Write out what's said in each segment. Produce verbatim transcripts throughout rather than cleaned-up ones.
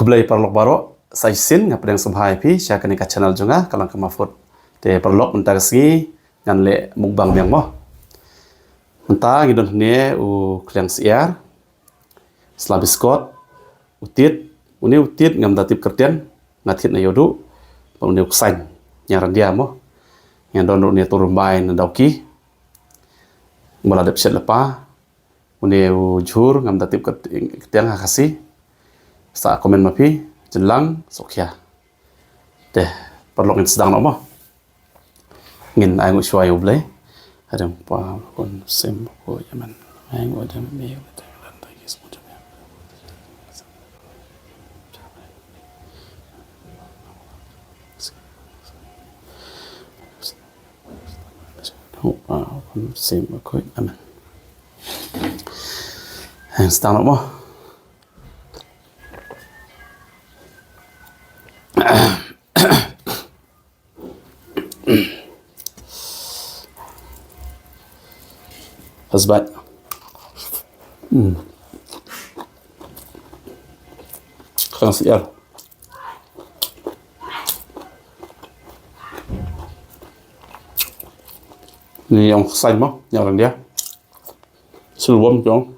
Khublei paralok baroh, sa shisien nga pdiang sngewbha ïa phi sha kane ka channel jong nga, Ka Long Ka Mahfud. Te paralok, mynta ka sngi ngan leh mukbang biang mo. Mynta ngi don hangne u khliang syiar, sla biskot, u tit, une u tit ngam da tip kyrteng, nga thied na ïoh duh, bad une u ksain, ñiang ryndia mo. Ngi don ruh une u tyrumbai na dawki, ba la dep shet lypa, une u jhur ngam da tip kyrt-, kyrteng ha Khasi. Sa comment ma phi, jynlang, sngewkhia. Te, paralok, ngin sdang noh mo. Ngin ai nguh shuwa ïa U Blei. Hadien pa kun sim ko yaman. Ai nguh hadien mi. Sim ko amen. Hang stang mo. Hasbat. Hmm. Khliang syiar. Ni ïong ksain mo, ñiang ryndia. Silbum jong.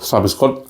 Sa biskot.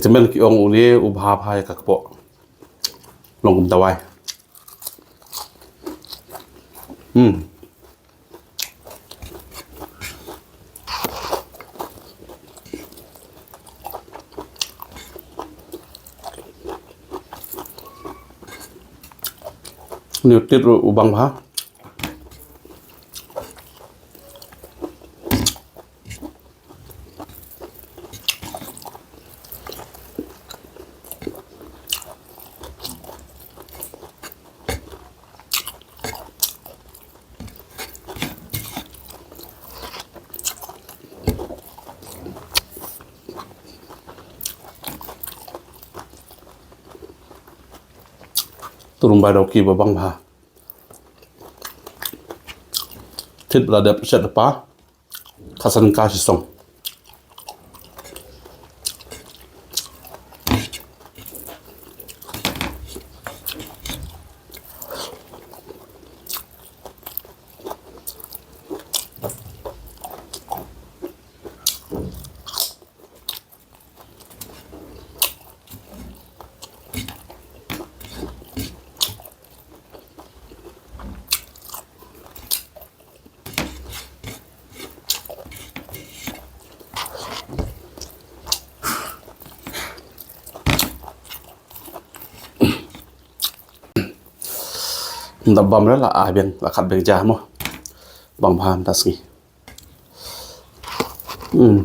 Tymmen ki ong une u bha bha ïa ka kpoh. Long kum tawai. Hmm. Une u tit u bang bha. Turum bai dawki ba bang bha. Tit ba la dep shet pa. Ka san ka shi song. Nda bam re la a biang la khat biang ja mo. Bang bha nda sngi. Hmm.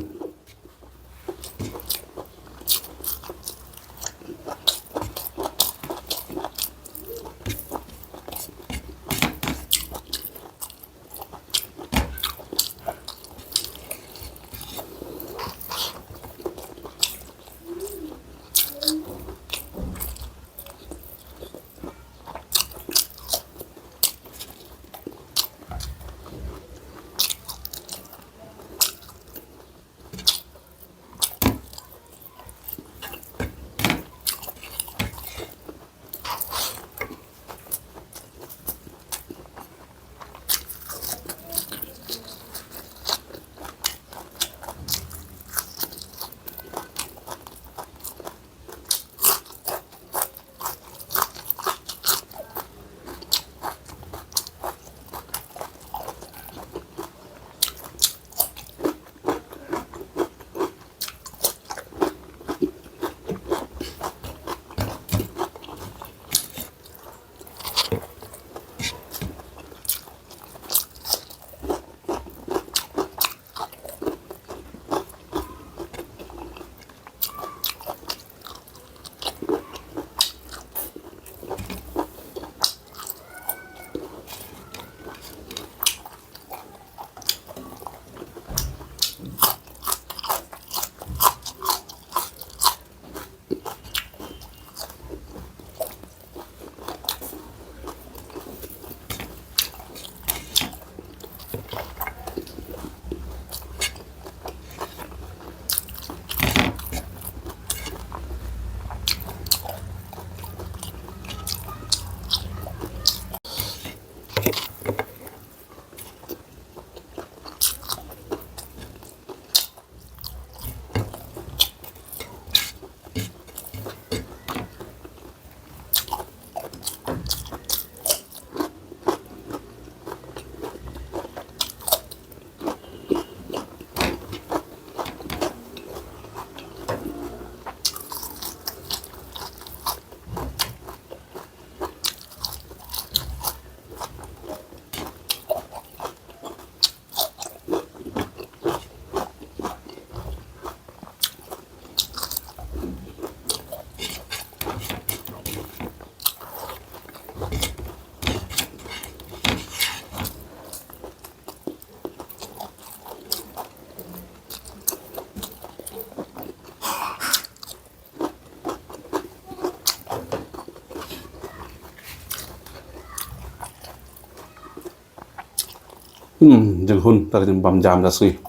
Hmm, jinghun, ta ka jingbam jam da sngi.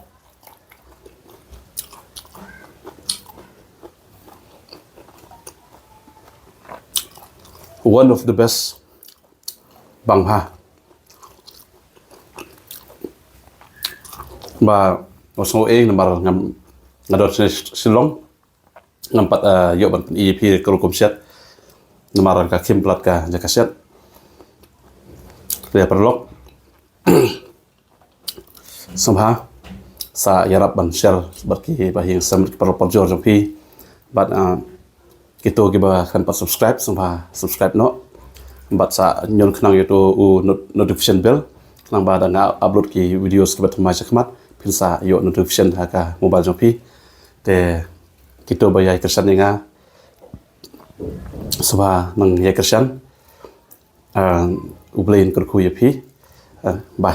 One of the best bang bha. Ba, o sngew eh namar ngam, nga dot sne Shillong. ngam pat, ah, ïoh ban pyni ïa phi ka rukom shet. Namar ka khim palat ka jaka shet. Te paralok, sngewbha sa ïarap ban share bad ki ba ïeng sem ki paralok parajor jong phi. Bad, ah, kito kiba khlem pat subscribe, sngewbha subscribe noh. Bad sa ñion khnang ïa uto u not-, notification bell, khnang ba da nga upload ki videos kiba thymmai shakhmat, phin sa ïoh notification ha ka mobile jong phi. Te kito ba ïai kyrshan ïa nga, sngewbha nang ïai kyrshan. Ah, U Blei un kyrkhu ïa phi. Ah, bye.